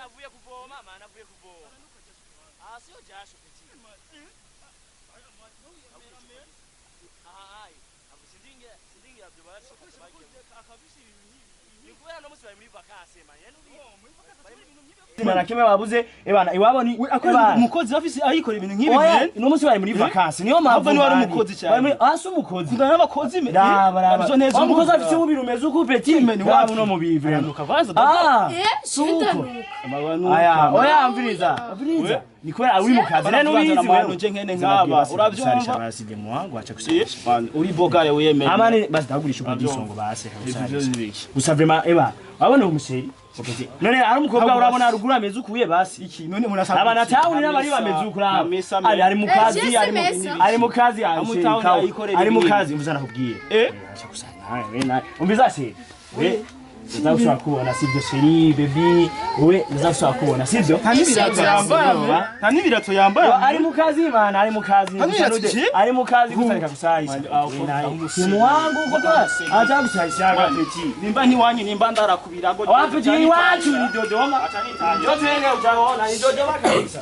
Avuye kuvoma mana, avuye kuvoma. Ah, sio jasho petit. Ah, abu sindinge sindinge abyo barasho. Ni kubera no musi bari muri vacances man. Mana kimwe babuze ebana iwabo ni Akora umukozi afise ayikora ibintu nk'ibi Oya, men. no musi bari muri vacances niyo mpamvu. Ahubwo ni wari mani. umukozi cyane. Bari muri ah si umukozi. Kundana n'abakozi me. Raba raba. Ivyo neza Wa mukozi umukozi. afise umubiri umeze uku petit. Men, Raba wapi? uno mubiri. Aranuka vaza. Ah. Eh, Suko. Amabanuka. Aya, oya amviriza. Amviriza. Ni kubera uri mu kazi nene ubizi Baravuga wewe. nje nkene nk'aba, uravyumva? Basi mwangu acha kusarisha. Man, uri bogare wiyemera. Amani basi ndagurisha uko Uravyumva. gisongo basi. Ivyo zibiki. Gusa vraiment eba wabona umuseri. None ari umukobwa Ahubwo urabona basi. haruguru ameze ukuye basi. Iki none murasaba. Abana town n'abari bameze uku raba. Amesa Ari ari mu kazi Eh, ari mu mesa. ari mu kazi ari Amu town ayikorera ari mu ibintu. kazi mvuza nakubwiye. Eh? Acha kusanya. We na umbiza se. We ndazashobora kubona sivyo chérie baby we ndazashobora kubona sivyo. Nta n'ibirato yambara. Urumva? Nta n'ibirato yambara. Ari mu kazi mana, ari mu kazi. Hano Gusa yatse nude- ari mu kazi gusa reka gusarisha. Simu wangu kuko acha gusarisha petit. Nimba ntiwanyu nimba ndarakubirago. Wapi iwacu ni Dodoma. Njoo twende utaona ni Dodoma kabisa.